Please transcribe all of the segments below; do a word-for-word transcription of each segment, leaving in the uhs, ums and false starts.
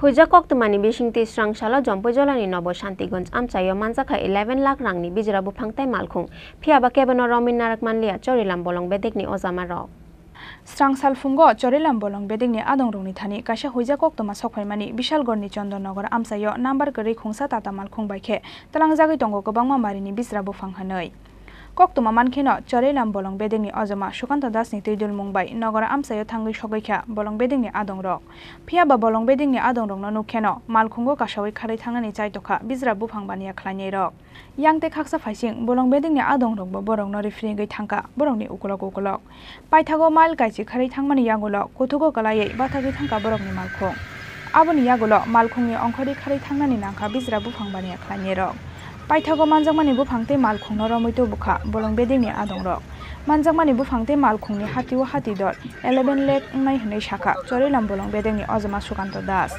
Huijak koktwmani bisingtwi srangsalo Jompui jolani Nobo Shantiganj amchaio manjakha eleven lakh rangni bijra buphang tei malkhung. Phiyaba kebono romwi narak manliya Chorilam bolong bedekni ojamarok. Srangsal phungo Chorilam bolong bedekni adongrokni thani kaisa huijak koktwma sokphaimani Bishalgarhni Chondonnagar amchaio number kwrwi khungsa tata malkhung bai khe tlangjagwi tongo kwbangma marini bijra buphang hwnwi. Koktwma mankheno Chorilam bolong bedekni ojama Sukanta Dasni twidulmung bai nogor amchaio thangwi sogwi kha bolong bedekni adongrok. Phiyaba bolong bedekni adongrokno nukkheno malkhungo kasawi kharwi thangnani chaitokha bijra buphang baniya khlainairok. Yang tei khaksa phaising bolong bedekni adongrokbo borokno rifrigwi thangkha borokni ukulok ukulok. Paithago mile kaichi kharwi thangmani yagulo kuthugo kwlaiwi bathagwi thangkha borokni malkhung. Aboni yagulo malkhungni ongkhorwi kharwi thangnani nangkha bijra buphang baniya khlainairok. Paithago manjakmani buphang tei malkhungno romwi tubukha bolong bedekni adongrok. Manjakmani buphang tei malkhungni hatio hati dor eleven lakh wngnai hwnwi sakha Chorilam bolong bedekni ojama Sukanta Das.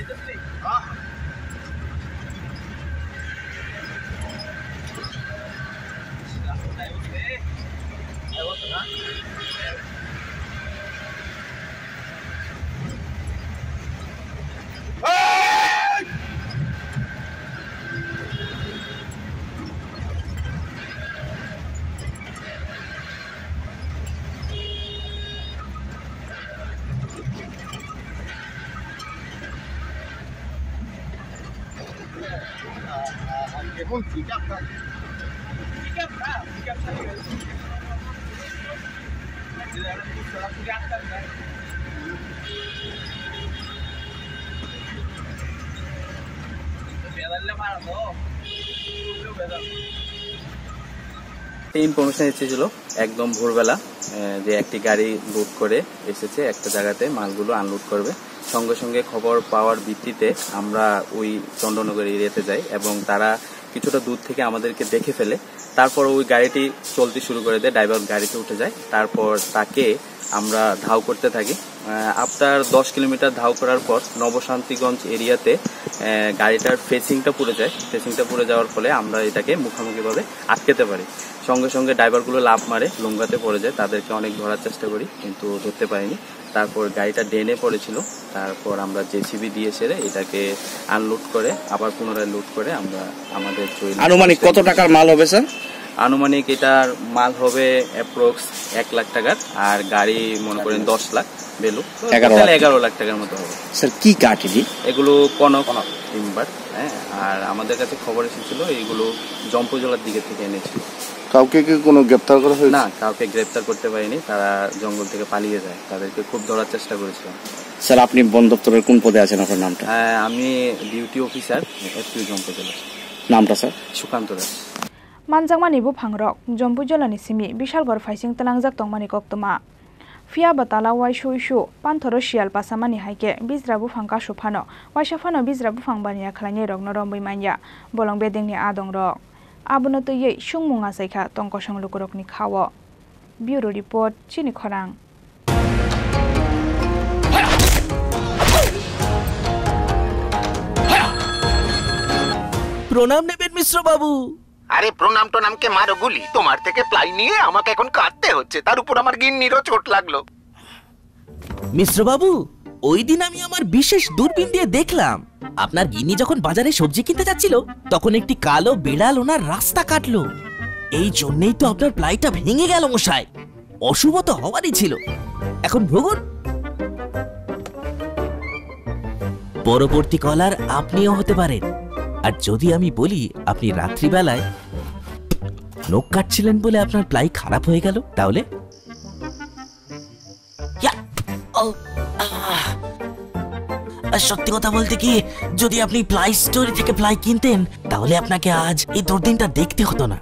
Information এসেছিল একদম ভোরবেলা, আহ, যে একটি গাড়ি লোড করে এসেছে একটা জায়গাতে, মালগুলো আনলোড করবে। সঙ্গে সঙ্গে খবর পাওয়ার ভিত্তিতে আমরা ওই চন্দননগর এরিয়াতে যাই এবং তারা কিছুটা দূর থেকে আমাদেরকে দেখে ফেলে। তারপর ওই গাড়িটি চলতে শুরু করে দেয়, ড্রাইভার গাড়িতে উঠে যায়। তারপর তাকে আমরা ধাও করতে থাকি। আহ, আফটার দশ কিলোমিটার ধাও করার পর নবশান্তিগঞ্জ এরিয়াতে, আহ, গাড়িটার ফেসিংটা পুড়ে যায়। ফেসিংটা পুড়ে যাওয়ার ফলে আমরা এটাকে মুখামুখিভাবে আটকাতে পারি। সঙ্গে সঙ্গে ড্রাইভারগুলো লাফ মারে, লুঙ্গাতে পড়ে যায়। তাদেরকে অনেক ধরার চেষ্টা করি, কিন্তু ধরতে পারিনি। তারপর গাড়িটা ড্রেনে পড়েছিল, তারপর আমরা জেসিবি দিয়ে সেরে এটাকে আনলোড করে আবার পুনরায় লোড করে আমরা আমাদের যে আনুমানিক কত টাকার মাল হবে, স্যার? আনুমানিক এটার মাল হবে অ্যাপ্রক্স এক লাখ টাকার, আর গাড়ি মনে করেন দশ লাখ ভ্যালু, তো এগারো লাখ। টোটাল এগারো লাখ টাকার মতো হবে। স্যার, কি কাঠ এটি? এগুলো কনক টিম্বার, হ্যাঁ। আর আমাদের কাছে খবর এসেছিল এইগুলো জম্পুজলার দিকে থেকে এনেছিল। কাউকে কি কোনো গ্রেপ্তার করা হয়েছে? না, কাউকে গ্রেপ্তার করতে পারিনি, তারা জঙ্গল থেকে পালিয়ে যায়, তাদেরকে খুব ধরার চেষ্টা করেছিলাম। স্যার, আপনি বন দপ্তরের কোন পদে আছেন, আপনার নামটা? হ্যাঁ, আমি ডিউটি অফিসার, এফসিউ জম্পুজলা। নামটা, sir? Sukanta Das. Manjakmani buphangrok Jompui jolani simi Bishalgarh phaising tlangjak tongmani koktwma. Phiya ba tala uaisuk uisu panthoro siyal pasamani hai khe bijra buphang kasu phano, uaisa phano bijra buphang baniya khlainairokno romwi manya bolong bedengni adongrok. Abono twiwi sungmung achaikha tong kosong lukurokni khao. Bureau Report, Chini Khorang. প্রণাম নেবেন মিশ্র বাবু। আরে প্রণাম টনামকে মারো গুলি, তোমার থেকে প্লাই নিয়ে আমাকে এখন কাঁদতে হচ্ছে, তার উপর আমার গিন্নিরও চোট লাগলো। মিশ্র বাবু, ওই দিন আমি আমার বিশেষ দূরবীন দিয়ে দেখলাম, আপনার গিন্নি যখন বাজারে সবজি কিনতে যাচ্ছিল, তখন একটি কালো বিড়াল ওনার রাস্তা কাটলো। এই জন্যেই তো আপনার প্লাইটা ভেঙে গেল মশাই। অশুভ তো হওয়ারই ছিল। এখন ভোগুন। পরবর্তী কলার আপনিও হতে পারেন। আর যদি আমি বলি আপনি রাত্রিবেলায় নখ কাটছিলেন বলে আপনার প্লাই খারাপ হয়ে গেল, তাহলে? ইয়া, ও, আহ। আর সত্যি কথা বলতে কি, যদি আপনি প্লাই স্টোর থেকে প্লাই কিনতেন, তাহলে আপনাকে আজ এই দুর্দিনটা দেখতে হতো না।